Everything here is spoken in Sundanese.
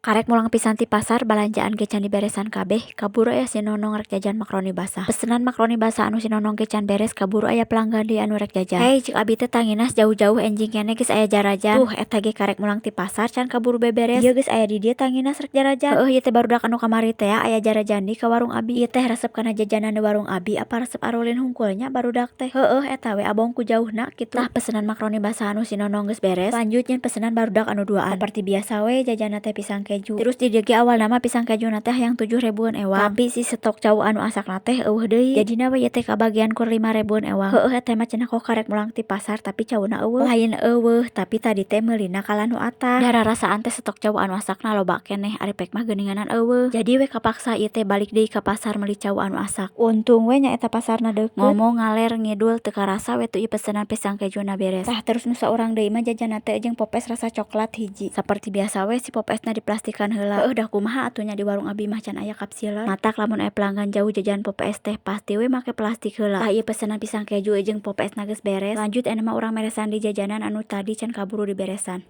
Karek mulang pisan ti pasar, balanjaan ge can diberesan kabeh, kaburu aya si Nonong rek jajan makaroni basah. Pesenan makaroni basah anu si Nonong ge can beres, kaburu aya pelanggan deui anu rek jajan. "Hei," cek abi teh, "tanginas jauh-jauh, enjing keneh geus aya jarajan." Tuh, eta ge karek mulang ti pasar can kaburu beberes. Ieu geus aya di dieu tanginas rek jarajan. Heueuh, ieu teh barudak anu kamari tea aya jarajan deui ka warung abi. Ieu teh resep kana jajanan di warung abi apa resep arulin hungkul nya barudak teh? Heueuh, eta we abong ku jauhna kitu. Tah, pesenan makaroni basah anu si Nonong geus beres, lanjut nyieun pesenan barudak anu duaan. Saperti biasa we, jajanna teh pisang keju. Terus di dieu ge awalna mah pisang kejuna teh hayang 7 ribueun ewang. Tapi si stok cau anu asakna teh euweuh deui. Jadina we ieu teh kabagian kur 5 ribueun ewang. Heueuh, eta mah cenah kok karek mulang ti pasar tapi cauna euweuh. Lain euweuh, tapi tadi teh meulina kalah nu atah. Da rarasaan teh stok cau anu asakna loba keneh, ari pek mah geuninganan euweuh. Jadi we kapaksa ieu teh balik deui ka pasar meuli cau anu asak. Untung we nya eta pasarna deukeut. Ngomong ngaler ngidul, teu karasa we tuh ieu pesenan pisang kejuna beres. Tah, terus nu saurang deui mah jajanna teh jeung pop es rasa coklat hiji. Saperti biasa we, si pop esna diplastikan heula. Heueuh, da kumaha atuh nya, di warung abi mah can aya cup sealer. Matak lamun aya pelanggan jauh jajan pop es teh pasti we make plastik heula. Tah, ieu pesenan pisang keju jeung pop esna geus beres. Lanjut, ayeuna mah urang meresan deui jajanan anu tadi can kaburu diberesan.